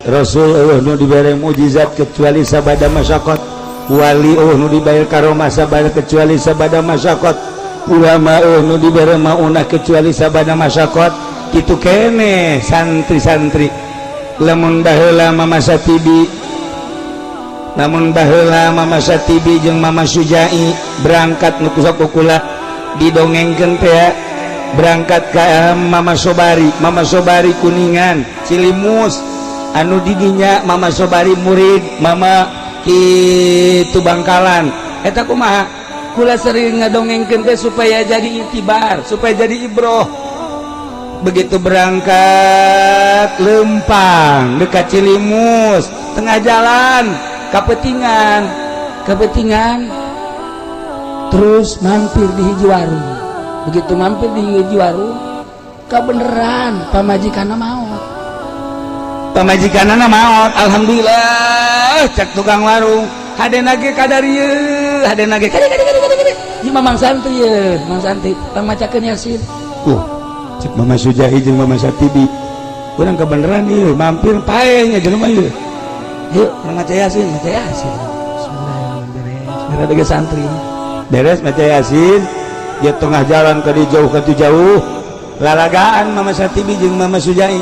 Rasul eueuh nu dibere mukjizat kecuali sabada masyaqat, wali eueuh nu dibere karomah sabada kecuali sabada masyaqat, ulama eueuh nu dibere maunah kecuali sabada masyaqat. Kitu kene santri-santri. Lamun baheula Mama Satibi, lamun baheula Mama Satibi jeung Mama Sujai berangkat nu sok kula didongengkeun teh, berangkat ka Mama Sobari, Mama Sobari Kuningan Cilimus, anu didinya Mama Sobari murid Mama kitu Bangkalan. Eta kumaha kula sering ngadongengkeun teh supaya jadi itibar, supaya jadi ibroh. Begitu berangkat lempang dekat Cilimus, tengah jalan kapetingan, kapetingan terus mampir di hiji warung. Begitu mampir di hiji warung, kebeneran pamajikanna maot, pamajikanna maot. Alhamdulillah, cek tukang warung, hadena ge kadarieu, hadena ge kade kade kade kade. Ieu mah mang santri ye, mang santri pangmacakeun Yasin. Cek Mama Sujahi jeung Mama Satibi, urang kebeneran ieu mampir pae nya jelema ieu. Yuk, urang maca Yasin, maca Yasin. Bismillahirrahmanirrahim. Beres ge santri. Beres maca Yasin, dia tengah jalan ke di jauh ke jauh, lalagaan Mama Satibi jeung Mama Sujai.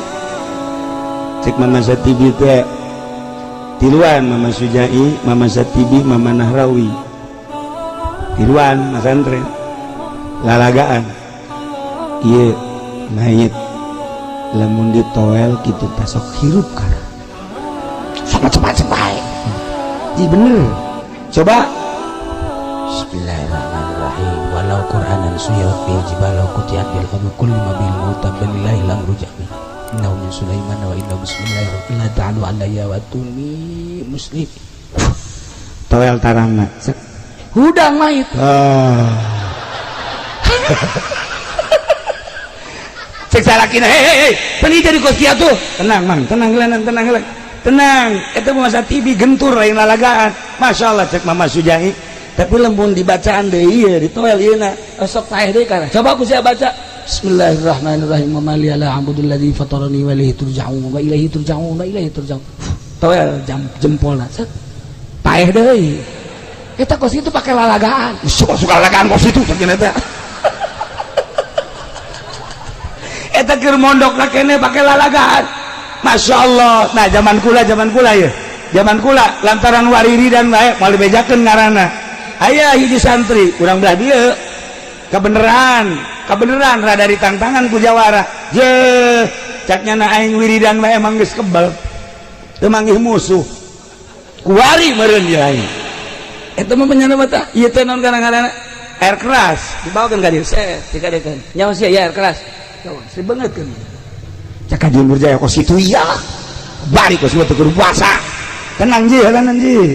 Cek Mama Satibi teh tiluan, Mama Sujai, Mama Satibi, Mama Nahrawi. Tiluan masantren. Lalagaan. Ieu mayit lamun ditoel kitu teh sok hirup kara. Sama cepat bae. Ji bener. Coba. Bismillahirrahmanirrahim. Walau Qur'anan suyirat bil jibal aw qutiat bil ardu kullima bil mauta balillahi al-amru jami. Innahu min Sulaiman wa innahu bismillahirrahmanirrahim. La ta'alu alayya wa tuni muslim. Toel tarangna. Cek. Hudang mayit. Ah. Cek salakina, hei hei hei, peni jadi kos kieu tuh. Tenang mang, tenang gelanan, tenang gelanan. Tenang, eta mah masa TV gentur lain lalagaan. Masya Allah, cek Mama Sujai. Tapi lembun dibacaan deui ieu ditoel ieu na. Sok paeh deui kana. Coba ku sia baca. Bismillahirrahmanirrahim. Wa ma liya la a'budul ladzi fatarani wa ilaihi turja'un wa ilaihi turja'un wa ilaihi turja'un. Toel jam jempolna. Set. Paeh deui. Eta kos itu pakai lalagaan. Suka-suka lalagaan kos itu cek eta. Eta keur mondok lah kene pakai lalagaan. Masya Allah. Nah zaman kula ya. Zaman kula lantaran wariri dan bae moal dibejakeun ngaranna. Aya hiji santri urang belah dieu. Kebeneran, kebeneran rada ditangtangan ku jawara. Je, caknya na aing wiridan bae emang geus kebal. Teu manggih musuh. Kuari meureun ieu aing. Eta mah penyana mata. Ieu teh naon ngaranna? Air keras dibawakeun ka dieu. Set, dikadekeun. Nyawa sia ya air keras. Sri banget kan. Cak Haji Nurjaya kos itu iya. Bari kos teu kudu puasa. Tenang ji, tenang ji.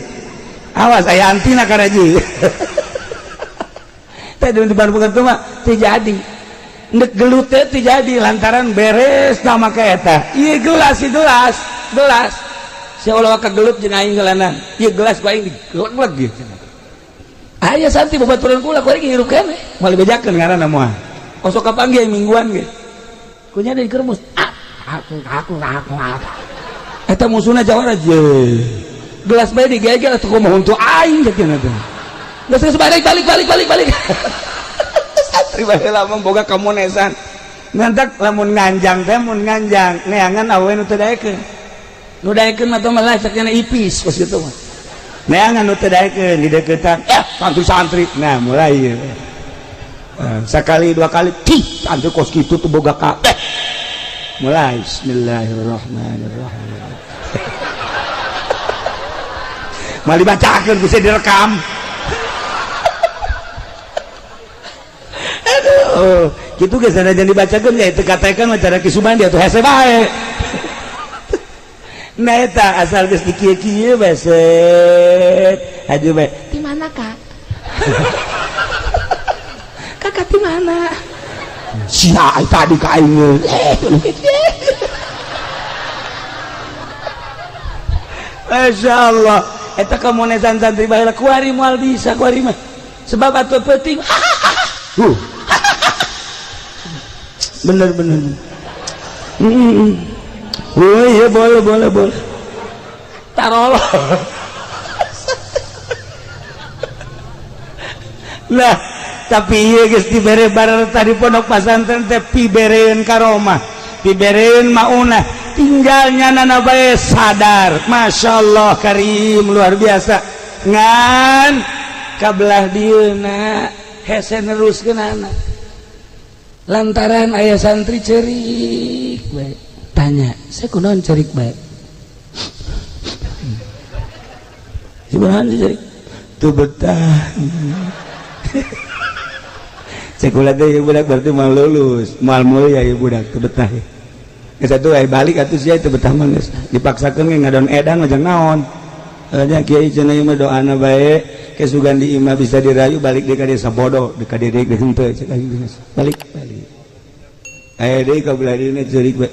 Awas aya antina kana ji. Teh di Bandung teh mah teu jadi. Ndek gelut teh teu jadi lantaran beres nama ka eta. Ieu gelas, ieu gelas, gelas. Sia ulah kagelut jeung aing geulanan. Ieu gelas ku aing digeleg-geleg gitu. Aya santri babaturan kula ku aing hirup keneh. Moal dibejakeun ngaranna moal. Osok kapanggih mingguan ge. Kunya dari kermus. Ah, aku aku aku aku. Eta musuhna jawara je. Gelas bae digegel atuh kumaha Untuk aing cek teh. Geus geus balik balik balik balik balik. Santri baheula mah boga kamonesan. Ngantak lamun nganjang teh mun nganjang neangan awewe nu teu daekeun. Nu daekeun mah teh mah cekna ipis kos kitu mah. Neangan nu teu daekeun dideukeutan. Eh, santri-santri. Nah, mulai ieu. Sekali dua kali tih santri kos kitu tuh boga ka. Mulai bismillahirrahmanirrahim. Mal dibacakeun bisa direkam. Aduh, kitu geus sanajan dibacakeun ya teu katakeun mah cara Ki Subandi atuh hese bae. Nah eta asal geus dikieu-kieu bae set. Haji bae. Di mana, Kak? Kakak di mana? Sia tadi ka aing. Masya Allah. Eta kamonesan santri baheula kuari moal bisa kuari mah. Sebab atuh penting. Bener bener. Oh iya boleh boleh boleh. Tarolo. Lah, tapi ieu geus dibere barang tadi pondok pesantren teh pibereun karomah, pibereun maunah, tinggalnya nana bae sadar. Masya Allah karim luar biasa. Ngan kabelah dieuna hese neruskeunana. Lantaran aya santri cerik bae. Tanya, saya kunaon cerik bae? Kunaon cerik? Tuh betah. Sekolah teh ieu budak berarti moal lulus, moal mulia ieu budak teu betah. Geus atuh aya balik atuh sia teu betah mah geus dipaksakeun ge ngadon edan mah jang naon. Nya kiai cenah ieu mah doana bae kesugan di imah bisa dirayu balik deui ka desa bodoh, deui ka dieu deui henteu cek aing geus. Balik balik. Aya deui ka belah dieuna ceurik bae.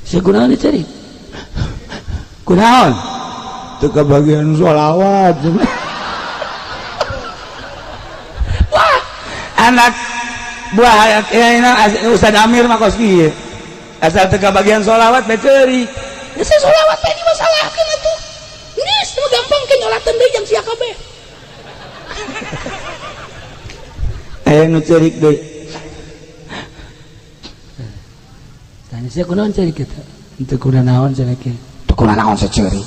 Sia kunaon ceurik? Kunaon? Teu kabagian sholawat. Wah, anak buah Ustaz Amir mah kos kieu. Asal teu kabagian sholawat bae ceurik. Ya saya sholawat bae dimasalahkeun atuh. Geus mah gampang ke nyolateun deui jam sia kabeh. Aya nu ceurik deui. Tanya sia kunaon ceurik eta? Henteu kuna naon cenah kieu. Teu kuna naon sia ceurik.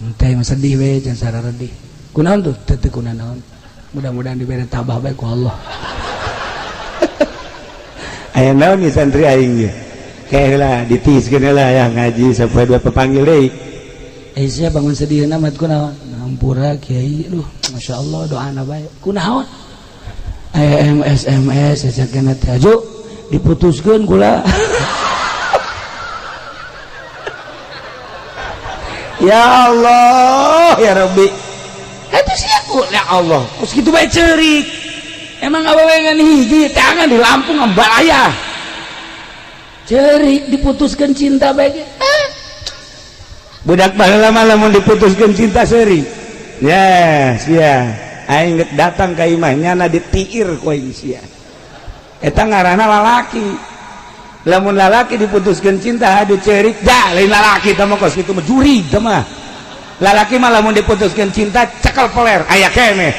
Henteu mah sedih we can sararedih. Kunaon tuh? Teu kuna naon. Mudah-mudahan diberi tabah bae ku Allah. Aya naon ieu santri aing ge? Kayak lah ditiskeun lah ya ngaji sampai dua pepanggil deui. Sia bangun sedihna mah kunaon? Hampura kiai, aduh masyaallah doana bae. Kunaon? Aya SMS sajakna teh aju diputuskeun kula. Ya Allah ya Rabbi. Itu sia ku ya Allah. Kos kitu bae ceurik. Emang awewe ngan hiji tangan di Lampung ngambalaya. Ceurik diputuskeun cinta bae ge. Budak baheula mah lamun diputuskeun cinta seurik. Ya, sia. Aing geus datang ka imah nyana ditiir ku aing sia. Eta ngaranna lalaki. Lamun lalaki diputuskeun cinta aduh ceurik, da lain lalaki teh mah kos kitu mah jurig teh mah. Lalaki mah lamun diputuskeun cinta cekel peler aya keneh.